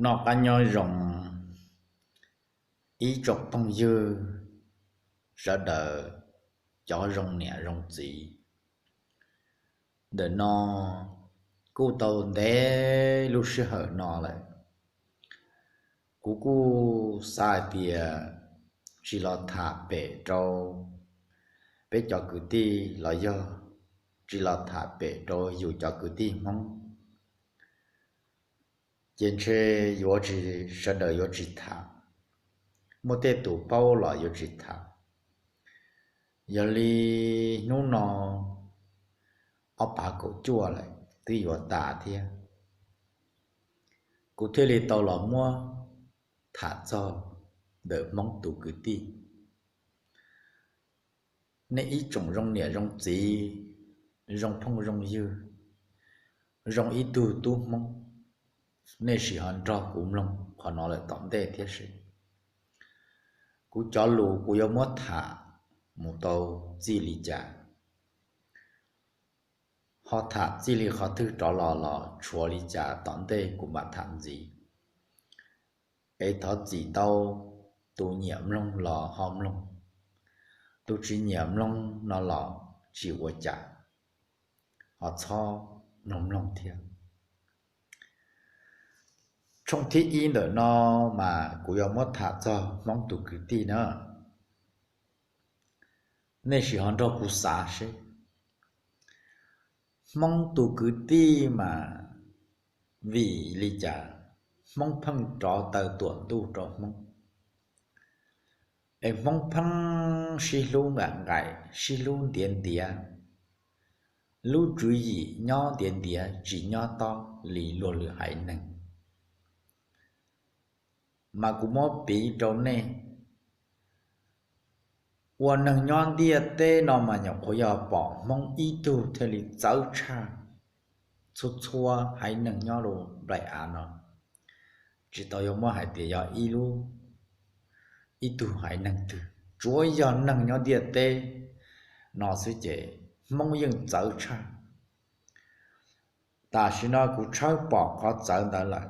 Noj qab nyob zoo ib tsoom phooj ywg sawv daws, cov zoo niam zoo txiv. Ntawm no kuj tau ntev lub sij hawm no lawm, kuv kuj xav hais tias tsis los tham pem rau peb cov kwv tij los yog tsis los tham pem rau yus cov kwv tij Hmoob, ces ntshe yuav tsis, sawv daws yuav tsis tham, muaj tej tus paub los yuav tsis tham. Yog li hnub no ob phav kaum cuaj lawm twb yuav tas thiab, kuv thiaj li tau los muab tham txog ntawm Hmoob tus kwv tij. Nej ib tsoom zoo niam zoo txiv, zoo phooj zoo ywg, zoo ib tug tub Hmoob, nej sim ho nrog kuv mloog qhov no lawm tom ntej thiab seb kuv cov lus kuv yuav muab tham mus tau txij li cas. Ho tham txij li qhov twg rov los los tshuav li cas tom ntej kuv mam tham ntxiv. Es thov txim ntau, tus nyiam mloog los ho mloog, tus tsis nyiam mloog no los tsis ua cas, ho txhob mloog mloog thiab. Tshooj thib ib ntawm no mas kuv yuav muab tham txog Hmoob tus kwv tij na. Nej sim ho nrog kuv xav seb Hmoob tus kwv tij mas vim li cas Hmoob pheej rov taw tuam ntuj rau Hmoob, es Hmoob pheej sib hlub nqaim nqaim, sib hlub ntiav ntiav, lub tswv yim nyob ntiav ntiav tsis nyob tob li luag lwm haiv neeg. Mas kuv muab piv rau nej, ua neeg nyob ntiaj teb no mas nyuam qhuav yog pom Hmoob ib tug thiaj li txawv tshaj txhua txhua haiv neeg nyob rau nplaim av no. Tsis tau yuav muab hais tias yog ib lub, ib tug haiv neeg twg, tsuav yog neeg nyob ntiaj teb no xwb ces Hmoob yeej txawv tshaj. Tam sim no kuv tshawb pom qhov txawv ntawd lawm,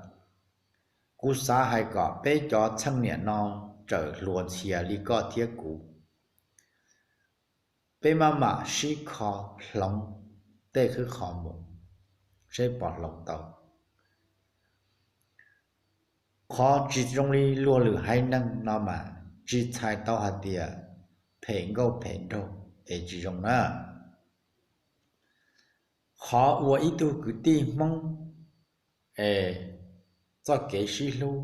kuv xav hais kom peb cov txheej niam no txawm hluas ntxhias li koj thiab kuv, peb maj mam sib kho hloov tej khwb qhov mus, seb puas hloov tau. Qhov tsis zoo li luag lwm haiv neeg no mas tsis txhais tau hais tias phem nkauj phem nraug es tsis zoo na. Qhov ua ib tug kwv tij Hmoob es txoj kev sib hlub,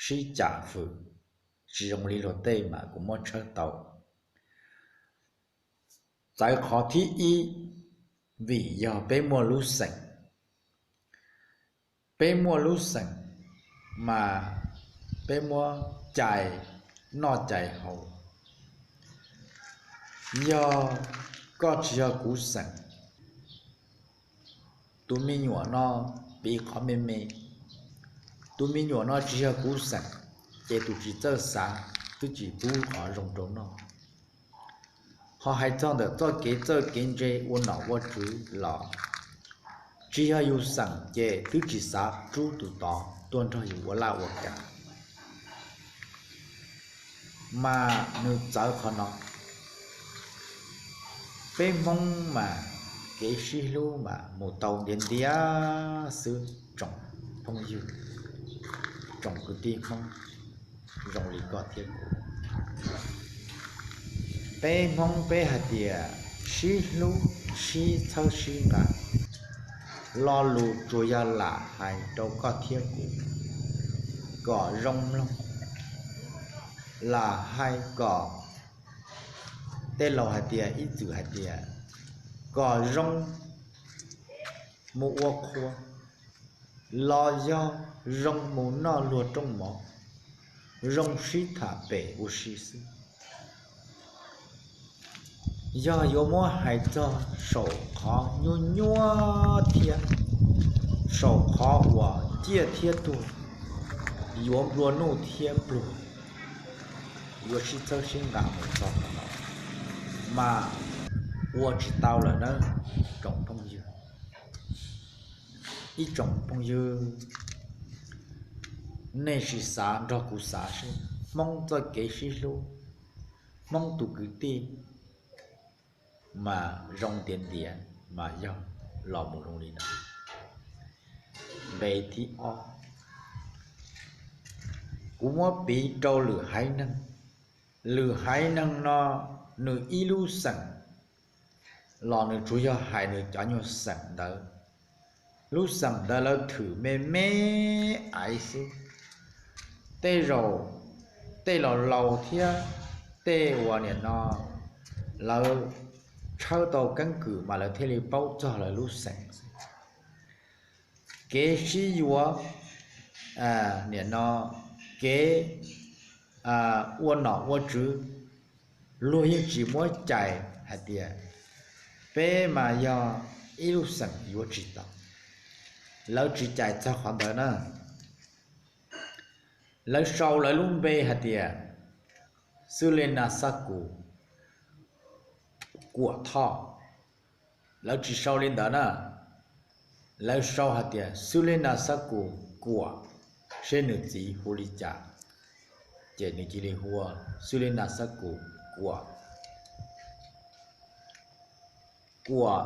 sib cam fwm tsis zoo li luag tej mas kuv muab tshawb tau. Txawv qhov thib ib, vim yog peb muaj lub xeem. Peb muaj lub xeem mas peb muab cais noj cais haus. Yog koj tsis yog kuv xeem, tus me nyuam no, piv qhov me me, tus me nyuam no tsis yog kuv xeem, ces tus tsis txawj xav twb tsis pub qhov zoo rau noj. Ho hais txog ntawm txoj kev txawj kev ntse ua nom ua tswv los tsis yog yus xeem ces twb tsis xav rub tus tod tuaj nrog yus ua laj ua kam. Mas nws txawv qhov no. Peb Hmoob mas kev sib hlub mas mus tau ntiav ntiav xwb tsoom phooj ywg, tsoom kwv tij Hmoob zoo li koj thiab kuv. Peb Hmoob peb hais tias sib hlub sib txhawb sib nqa, lo lus tsuas yog lam hais rau koj thiab kuv kom zoo mloog, lam hais kom, tej laus hais tias ib txwm hais tias kom zoo mus ua qhua los yog zoo mus noj luag rooj mov, zoo sib tham pem ua si xwb. Yog yuav muab hais txog saum qhov nyuaj nyuaj thiab saum qhov uas ciaj thiab tuag, yuav nplua nuj thiab pluag, yuav sib txhawb sib nqa mus txog qhov no mas ua tsis tau lawm na tsoom phooj ywg. Ib tsoom phooj ywg, Nej sim xav nrog kuv xav seb Hmoob txoj kev sib hlub, Hmoob tus kwv tij mas zoo ntiav ntiav mas yog los mus zoo li no. Nqe thib ob, kuv muab piv rau lwm haiv neeg. Lwm haiv neeg no nws ib lub xeem los nws tsuas yog hais nws cov nyuag xeem ntawd. Lub xeem ntawd lawv thwm me me aiv xwb. Tej zaum tej laus laus thiab tej uas nim no lawv tshawb tau keeb kwm mas lawv thiaj li paub txog lawv lub xeem xwb. Kev sib yuav, nim no kev ua nom ua tswv, luag yeej tsis muab cais hais tias peb mas yog ib lub xeem yuav tsis tau. Lawv tsis cais txog qhov ntawd na. Lawv sau lawv lub npe hais tias Xwb Li Nas Xab Kus Kuam Thoj. Lawv tsis sau li ntawd na. Lawv sau hais tias Xwb Li Nas Xab Kus Kuam, seb nws txiv hu li cas, ces nws cia li hu ua Xwb Li Nas Xab Kus Kuam, Kuam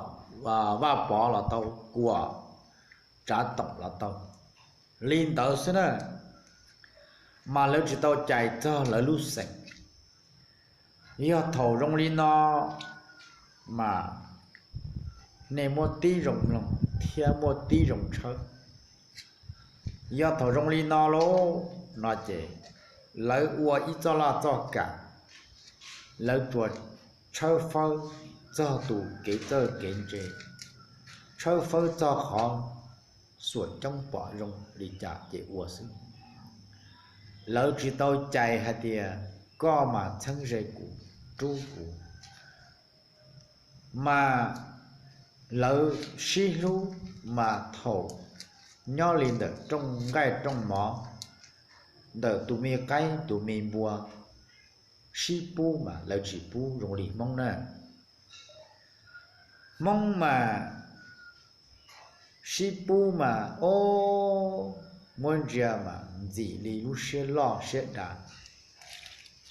Vaj Pov los tau, Kuam Tsav Toom los tau, li ntawd xwb na. Mas lawv tsis tau cais txog lawv lub xeem. Yog thaum zoo li no mas nej muab tib zoo mloog thiab muab tib zoo tshawb. Yog thaum zoo li no lauj no ces lawv ua ib txoj laj txoj kam, lawv tsuas tshawb fawb txog tus kev txawj kev ntse, tshawb fawb txog qhov xuam coob pom zoo li cas ces ua xwb. Lawv tsis tau cais hais tias koj mas txheeb ze kuv, rub kuv. Mas lawv sib hlub mas thaum nyob li ntawm rooj nqaij rooj mov, ntawm tus me qaib tus me npua sib pub mas lawv tsis pub zoo li Hmoob na. Hmoob mas sib pub mas o, muab ntsia mas ntxim li lub siab loj siab dav,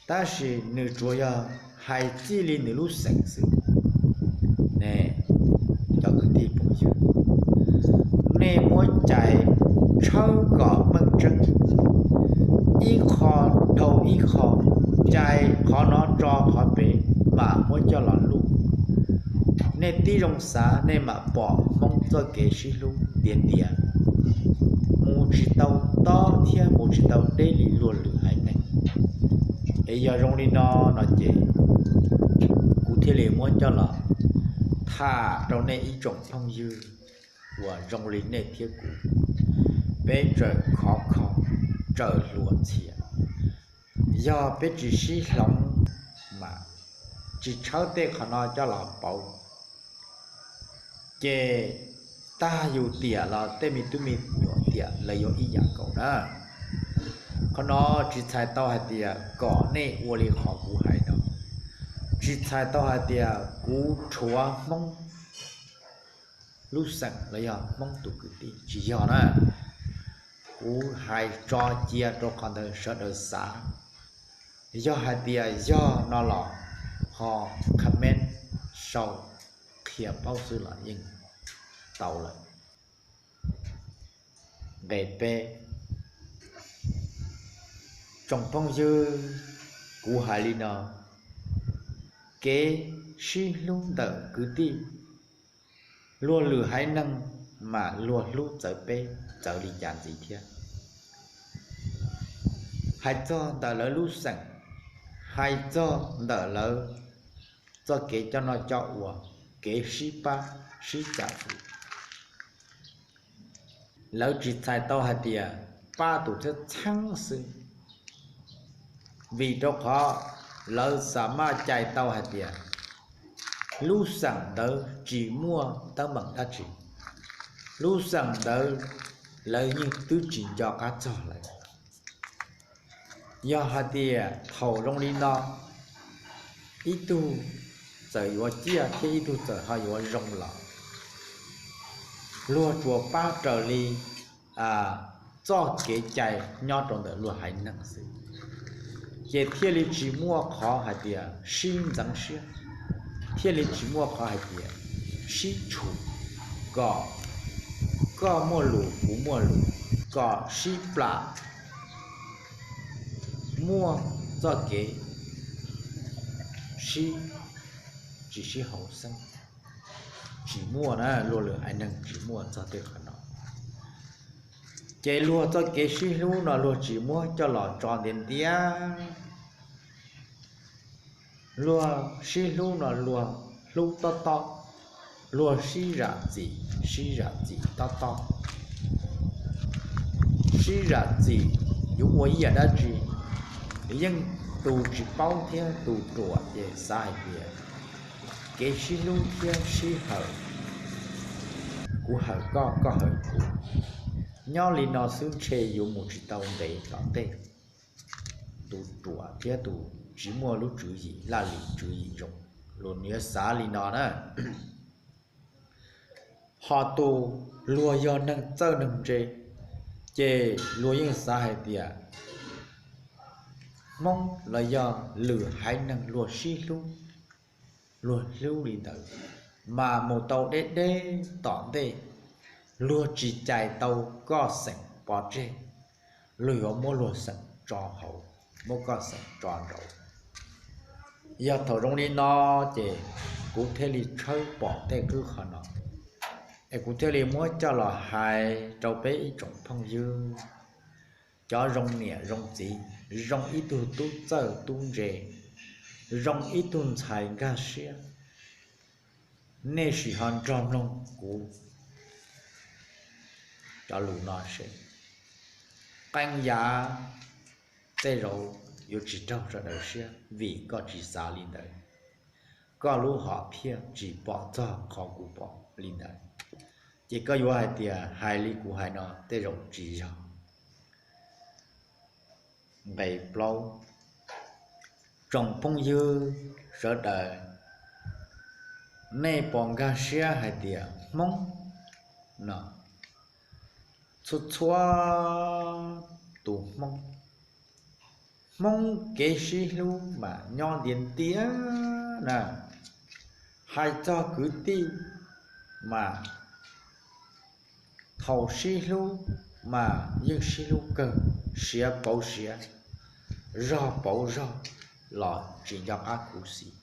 tab sis nws tsuas yog hais txij li nws lub xeem xwb. Ne, cov kwv tij phooj ywg, nej muab cais tshawb kom meej tseeb, ib qho dhau ib qho, cais qhov no tso qhov pem mas muab coj los luj. Nej tib zoo xav nej mam pom Hmoob txoj kev sib hlub ntiav ntiav, mus tsis tau tob thiab mus tsis tau deb li luag lwm haiv neeg. Es yog zoo li no no ces kuv thiaj li muab coj los tham rau nej ib tsoom phooj ywg uas zoo li nej thiab kuv, peb txawm khov kho, txawm hluas ntxhias. Yog peb tsis sib hloov mas tsis tshawb tej qhov no coj los pauv, ces tag yus tiam los tej me tub me nyuam tiam lawv yuav ib yam nkaus na. Qhov no tsis txhais tau hais tias kom nej ua li qhov kuv hais no, tsis txhais tau hais tias kuv rhuav Hmoob lub xeem los yog Hmoob tus kwv tij, tsis yog na. Kuv hais tso cia rau qhov ntawd sawv daws xav. Yog hais tias yog no los ho comment sau qhia paub xwb los yeej tau lawm. Nqe peb, tsoom phooj ywg, kuv hais li no, kev sib hlub ntawm kwv tij, luag lwm haiv neeg mas luag hlub txawv peb txawv li cas ntxiv thiab. Hais txog ntawm lawv lub xeem, hais txog ntawm lawv txoj kev coj noj coj ua, kev sib pab sib cam, lawv tsis txhais tau hais tias pab tus txheeb txheeb xwb, vim rau qhov lawv xa maj cais tau hais tias lub xeem ntawd tsis muaj teeb meem dab tsi, lub xeem ntawd lawv yeej twb tsis nco qab txog lawm. Yog hais tias thaum zoo li no, ib tug txawm yuav ciaj thiab ib tug txawm ho yuav zoo los, luag tsuas pab raws li txoj kev cai nyob rau ntawm luag haiv neeg xwb, ces thiaj li tsis muaj qhov hais tias sib ntxeev siab, thiaj li tsis muaj qhov hais tias sib tshum, kom koj muaj lus kuv muaj lus, kom sib plam, muaj txoj kev sib, tsis sib haum xeeb. Tsis muaj na, luag lwm haiv neeg tsis muaj txog tej qhov no. Ces luag txoj kev sib hlub no luag tsis muab coj los tso ntiav ntiav. Luag sib hlub no luag hlub tob tob, luag sib zam txim, sib zam txim tob tob. Sib zam txim yuav ua ib yam dab tsi? Yeej tus tsis paub thiab tus ruam ces xav hais tias kev sib hlub thiab sib hawm, kuv hawm koj, koj hawm kuv, nyob li no xwb ntshe yuav mus tsis tau ntev tom ntej. Tus ruam thiab tus tsis muaj lub tswv yim laj lim tswv yim zoo, luag yuav xav li no na. Ho tus luag yog neeg txawj neeg ntse, ces luag yeej xav hais tias Hmoob los yog lwm haiv neeg luag sib hlub, luag hlub li ntawd, mas mus tau deb deb tom ntej, luag tsis cais tau koj xeem pov tseg, luag yuav muab luag xeem tso hauv, muab koj xeem tso nraud. Yog thaum zoo li no, ces kuv thiaj li tshawb pom tej qwb qhov no, es kuv thiaj li muab coj los hais rau peb ib tsoom phooj ywg, cov zoo niam zoo txiv, zoo ib tug tub txawj tub ntse, zoo ib tug ntxhais nkag siab, nej sim ho nrog mloog kuv cov lus no seb. Qee yam tej zaum yuav tsis raug sawv daws siab vim koj tsis xav li ntawd, koj lub hom phiaj tsis pom txog qhov kuv pom li ntawd, ces koj yuav hais tias hais li kuv hais no tej zaum tsis yog. Nqe plaub, tsoom phooj ywg sawv daws, nej puas nkag siab hais tias Hmoob no, txhua txhua tus Hmoob, Hmoob kev sib hlub mas nyob ntiav ntiav na. Hais txog kwv tij mas thaum sib hlub mas yeej sib hlub kawg, siav pauv siav, zog pauv zog los tsis nco qab khuv xim.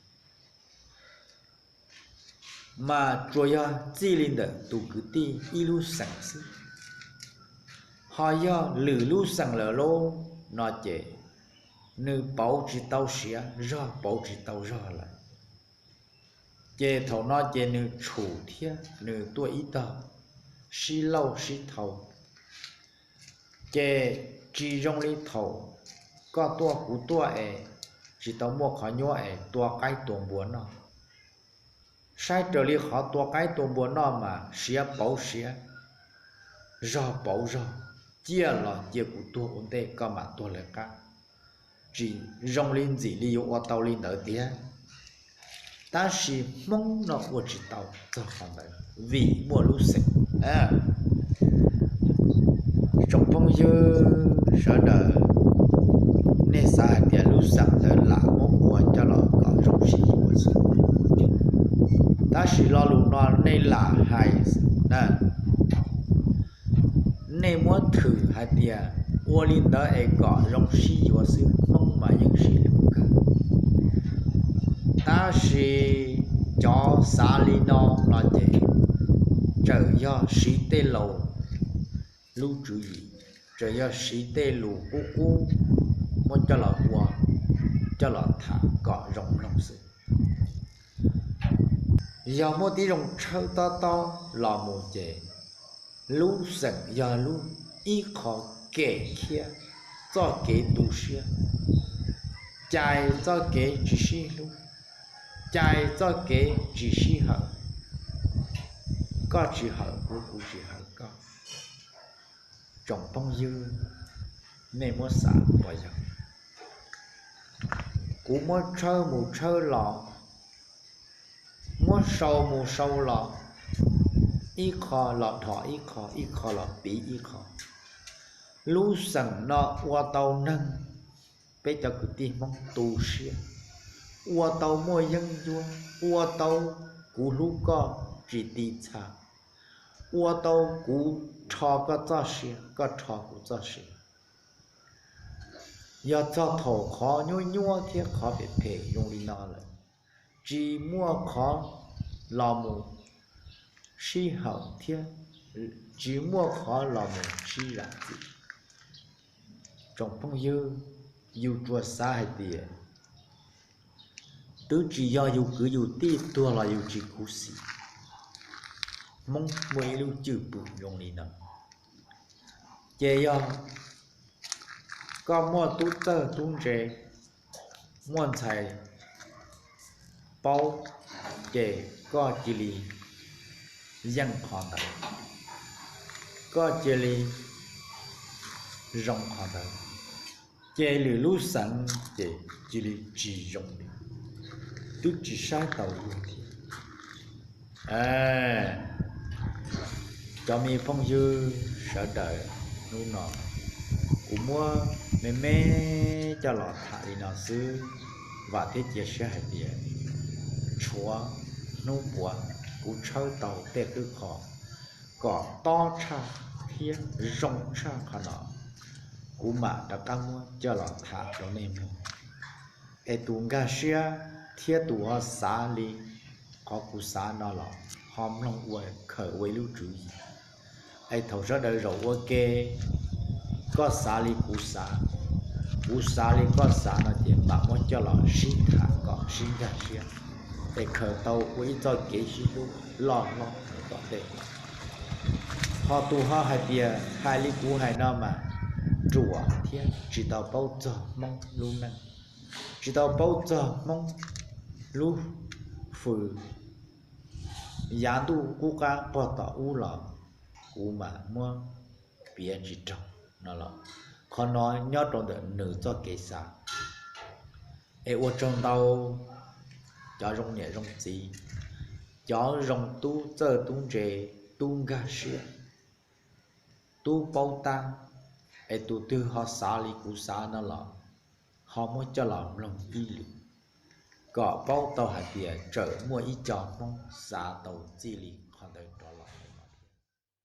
Mas tsuas yog txij li ntawm tus kwv tij ib lub xeem xwb. Ho yog lwm lub xeem lawm lauj no ces nws pauv tsis tau siav, zog pauv tsis tau zog lawm. Ces thaum no ces nws tshum thiab nws tuaj ib tog sib lauj sib thau. Ces tsis zoo li thaum koj tuaj kuv tuaj es tsis tau muaj qhov nyuaj es tua qaib tua npua noj. Saib raws li qhov tua qaib tua npua noj mas siav pauv siav, zog pauv zog, ciaj los cia kuv tuag ua ntej koj mam tuag lawv qab. Tsis zoo li ntxim li yuav ua tau li ntawd tiag. Tab sis Hmoob no ua tsis tau txog qhov ntawd vim muaj lub xeem. Tsoom phooj ywg sawv daws, nej xav hais tias lub xeem ntawd lam muab ua coj los kom zoo sib yuav xwb. Tab sis lo lus no nej lam hais na, nej muab thwm hais tias ua li ntawd es kom zoo sib yuav xwb, Hmoob mas yeej sib hlub kawg. Tab sis cov xav li no no ces txawm yog siv tej laus lub tswv yim, txawm yog siv tej lus qub qub muab coj los ua, coj los tham kom zoo mloog xwb. Yog muaj tib zoo tshawb tob tob los mus ces lub xeem yog lub ib qho kem khiab txoj kev tu siab, cais txoj kev tsis sib hlub, cais txoj kev tsis sib hawm. Koj tsis hawm kuv, kuv tsis hawm koj. Tsoom phooj ywg, nej muab xav puas yog? Kuv muab tshawb mus tshawb los, muab sau mus sau los, ib qho los dhos ib qho, ib qho los piv ib qho. Lub xeem no ua tau neeg, peb cov kwv tij Hmoob tu siab, ua tau muaj yeeb ncuab, ua tau kuv hlub koj tsis ti txha, ua tau kuv rho koj txoj sia, koj rho kuv txoj sia. Yog txog thaum qhov nyuaj nyuaj thiab qhov phem phem zoo li no lawm, tsis muaj qhov los mus sib haum thiab tsis muaj qhov los mus sib zam txim. Tsoom phooj ywg, yus tsuas xav hais tias twb tsis yog yus kwv yus tij tuag los yus tsis khuv xim. Hmoob muaj ib lub cwj pwm zoo li no, ces yog koj muaj tub txawj tub ntse, muaj ntxhais paub, ces koj cia li yeej qhov ntawd, koj cia li zoo qhov ntawd, ces lwm lub xeev ces cia li tsis zoo li, twb tsis saib taus luag thiab. Cov me phooj ywg sawv daws, hnub no kuv muab me me coj los tham li no xwb, vam thiab cia siab hais tias tshuav hnub puav kuv tshawb tau tej qwb qho kom tob tshaj thiab zoo tshaj qhov no, kuv mam rov qab muab coj los tham rau nej mloog. Es tus nkag siab thiab tus ho xav li qhov kuv xav no los ho mloog ua khawm ua ib lub tswv yim. Es thaum sawv daws zaum ua ke, koj xav li kuv xav, kuv xav li koj xav no ces mam muab coj los sib tham kom sib nkag siab, es khaws tau ua ib txoj kev sib hlub loj hlob mus tom ntej. Ho tus ho hais tias hais li kuv hais no mas ruam thiab tsis tau paub txog Hmoob lub neej, tsis tau paub txog Hmoob lub fwj, yav ntuj qub qab pog tom ub los kuv mam muab piav tsis raug no los, qhov no nyob rau ntawm nws txoj kev xav. Es ua tsaug ntau cov zoo niam zoo txiv, cov zoo tub txawj tub ntse, tub nkag siab, tub paub tab, es tus twg ho xav li kuv xav no los ho muab coj los mloog ib lwm, kom paub tau hais tias tseem muaj ib co Hmoob xav tau txij li